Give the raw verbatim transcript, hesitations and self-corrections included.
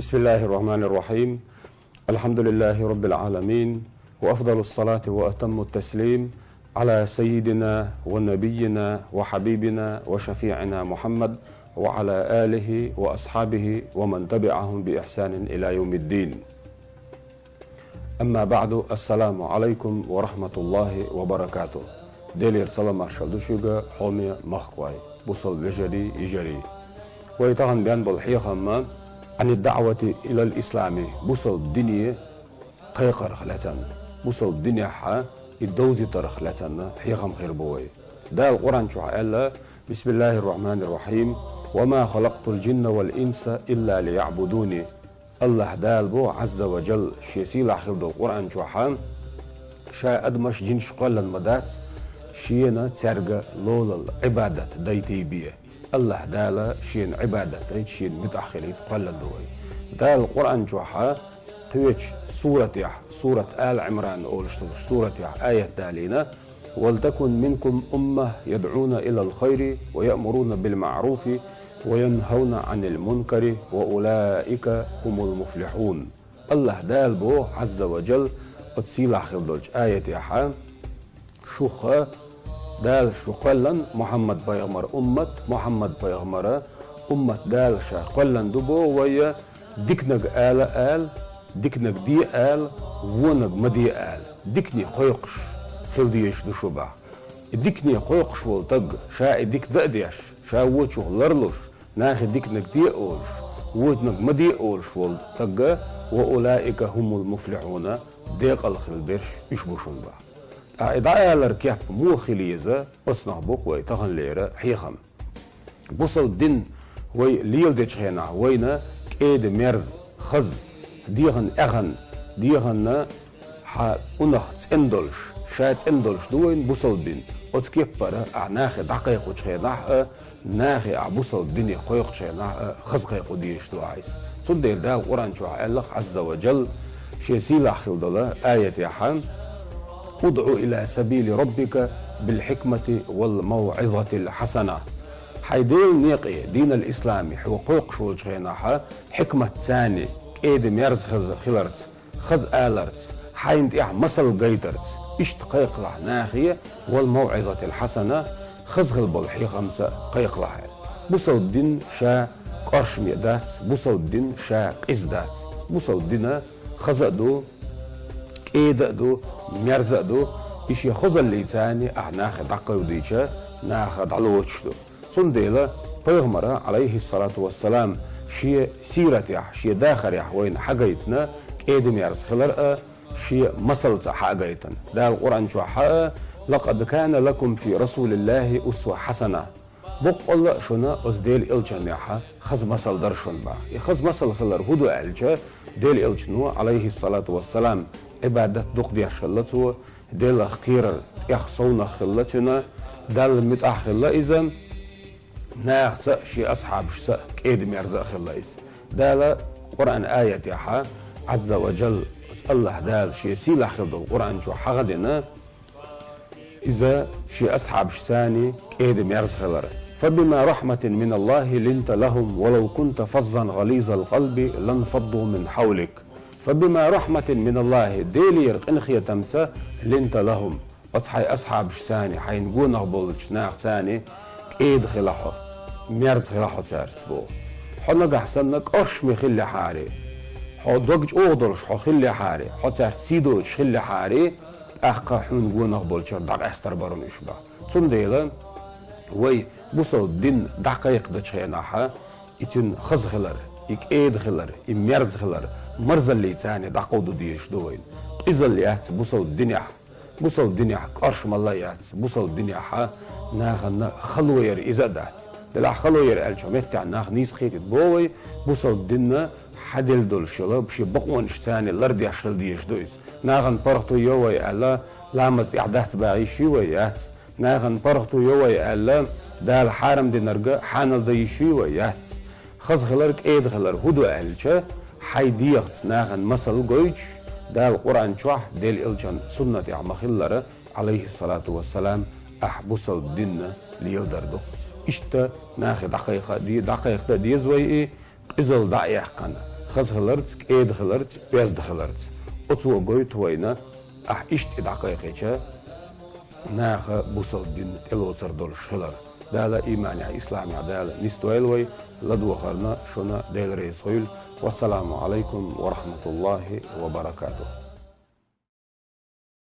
بسم الله الرحمن الرحيم. الحمد لله رب العالمين، وأفضل الصلاة وأتم التسليم على سيدنا ونبينا وحبيبنا وشفيعنا محمد وعلى آله وأصحابه ومن تبعهم بإحسان إلى يوم الدين. أما بعد، السلام عليكم ورحمة الله وبركاته. Делера салам-маршал ду шуьга, хьоме махкой, бусал вежарий, йижарий. Вай тахан бен бол хьехам عن الدعوة إلى الإسلام, бусал дине кхайкхарах лаьцанна, бусал динехьа и довзитарах лаьцанна хьехам хир бу вай. Дала Къуръан чу аьлла: بسم الله الرحمن الرحيم. وما خلقت الجن والإنس إلا ليعبدون. Аллахь Дала бо, Ӏазза ва Джалла, шен сийлахь хилла долу Къуръан чохьа, ша адамаш, джинаш кхоьллан ма дац, шена цаьрга лолал, Ӏибадат дайтий бе. Аллахь Дала шена Ӏибадат дайта, шена муьтӀахь хилийта кхоьллан ду вай. Дала Къуръан чохьа кхечу суратехь, сурат Ала Ӏимран олуш долуш суратехь аят далийна: ولتكن منكم أمة يدعون إلى الخير ويأمرون بالمعروف وينهون عن المنكر وأولئك هم المفلحون. Аллахь Дала бо, Ӏазза ва Джалла, оцу сийлахь хилла долчу аятехьа: шуха Дала шу кхоьллан Мухьаммад-пайхамар уммат, Мухьаммад-пайхамара уммат Дала ша кхоьллан ду бо вай, диканиг ала ала, диканиг де ала, вониг ма де ала, дикане кхойкхуш хила дезаш ду шу боху. И дикане кхойкхуш волу стаг, ша и дика дан а деш, ша вочух ларлуш, нахе диканиг де а олуш, вониг ма де а олуш волу стаг, وأولئك هم المفلحون, декъала хила берш уьш бу шуна боху. Ткъа и дӀаалар кеп муха хила еза, оцунах бу-кх вай таханлера хьехам. Бусалба дин вай леладечу хенахь вайна кӀеда-мерза, хаза, дегӀан аьхна, дегӀанна хьан унах цӀена долуш, ша цӀена долуш ду вайна бусалба дин. Оцу кеппара ахь нахе дӀакхайкхучу хенахь а, нахе ахь бусалба дине кхойкхучу хенахь а хаза кхайкхо дезаш ду ахь иза. Цундела Дала Къуръан чохь аьлла-кх, Ӏазза ва Джалла, шен сийлахь хилла долу аятехьа: ادع إلى سبيل ربك بالحكمة والموعظة الحسنة. Хьайн Делан некъе, динал исламе хьо кхойкхуш волчу хенахьа, хьикматцани, кӀеда-мерза хаза хиларца, хаза аларца, хьайна тӀехь масал гайтарца, иштта кхайкхалахь нахе, والموعظة الحسنة, хаза хила болу хьехамца кхайкхалахь. Бусалба дин ша кӀоршаме дац, бусалба дин ша къиза дац. Бусалба дина хаза а ду, кӀеда а ду, мерза а ду, и шен хазаллица царна ахь нахе дӀакховдийча, наха дӀалоцуш ду. Цундела пайхамара, Ӏалайхиссалату вассалам, шен сиратехь, шен дахарехь вайна хьагайтина кӀеда-мерза хилар а, шен масалца хьагайтина. Дала Къуръан чохь а: لقد كان لكم في رسول الله أسوة حسنة. Боккъалла а шуна оцу Делан элчаннехьа хаза масал дара шуна боху. И хаза масал хилар хӀун ду аьлча, Делан элчано, Ӏалайхиссалату вассалам, Ӏибадат дукха деш хилла цо, Делах кхерар тӀех совнах хилла цуьнан, Далла муьтӀахь хилла иза, нахаца а, шен асхьабашца а кӀеда-мерза а хилла иза. Дала Къуръан аятехьа, Ӏазза ва Джалла, Аллахь Дала шен сийлахь хилла долу Къуръан чу хьагӀ а дина, иза шен асхьабашцани кӀеда-мерза хилар. فبما رحمة من الله لنت لهم ولو كنت فظا غليظ القلب لانفضوا من حولك. فبما رحمة من الله, Делера къинхетамца, لنت لهم, оцу хьайн асхьабашцани, хьайна гонах болчу нахацани кӀеда хила хьо, мерза хила хьо цаьрца боху. Хьо нагахь санна кӀоршаме хиллехьара, хьо дог чӀогӀа долуш хьо хиллехьара, хьо цаьрца сий доцуш хиллехьара, тӀаккха хьуна гонах болчара дӀакъаьстар бара уьш боху. Цундела вай бусалба дин дӀакхайкхадечу хенахьа, и цуьнан хаза хилар, и кӀеда хилар, и мерза хилар, марзаллица царна дӀакховда дезаш ду вайна. Къизалла яц бусалба динехь, бусалба динехь кӀоршамалла а яц, бусалба динехьа нахана хало яр иза а дац. Делахь хало яр аьллачу меттехь нах нийса кхетийта боху вай, бусалба динна хьаделла долуш йолу шен бакъонаш царна лардеш хила дезаш ду иза. Нахана паргӀато йо вай аьлла, ламаз тӀехь дац баха йиш ю вай, яц. Нахана паргӀато йо вай аьлла, Дала хьарам динарг хьанал дан йиш ю вай, яц. Хаза хилар, кӀеда хилар хӀун ду аьлча, хьайн дегӀаца нахана масал гойтуш, Дала Къуръан чохь, Делан элчан суннатехь ма-хиллара, Ӏалайхиссалату вассалам, ахь бусалба динна леладар ду. Иштта нахе дӀакхайкха де-, дӀакхайкхада а деза вай и, къизалла дӀа а яьккхина, хаза хиларца, кӀеда хиларца, оьзда хиларца. Оцо гойту вайна, ахь иштта и дӀакхайкхича, наха бусалба дин тӀелоцар долуш хилар. Дала иманехь, исламехь Дала нисдойла вай, ладогӀарна шуна Дела реза хуьйла. Вассаламу алайкум ва рахматуллахи ва баракатух.